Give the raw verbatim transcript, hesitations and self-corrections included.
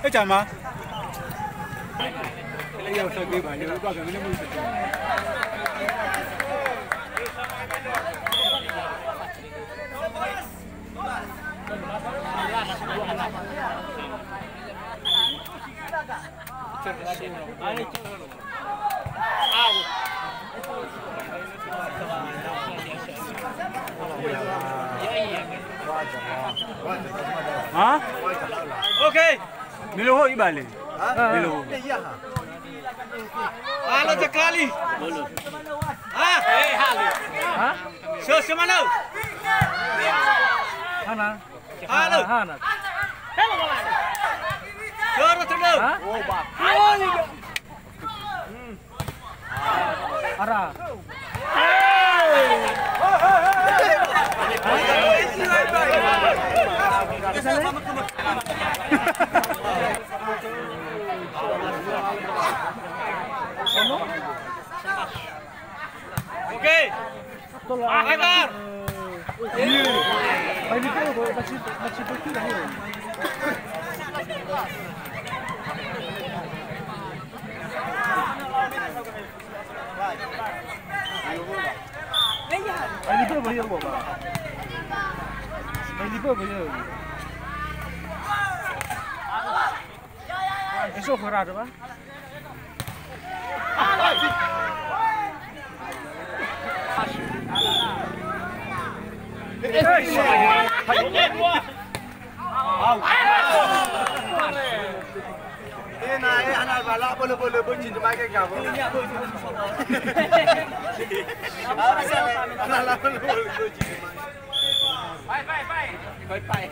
Eh, Jama. Ha? Oke. Melo ho ibale. Ha? Melo ho. Halo Jakali. Ha? Eh, halo. Ha? So, so mana? Hana. Halo. Hana. Joro terus. Ha? Oh, ba. Ara. Oke. Hai, Bar. Eso khöra, coba. Tenga, eh, ana bala bolo-bolo bunyi tu pakai kabo. Ana la bolo-bolo bunyi. Bye, bye, bye. Bye, bye.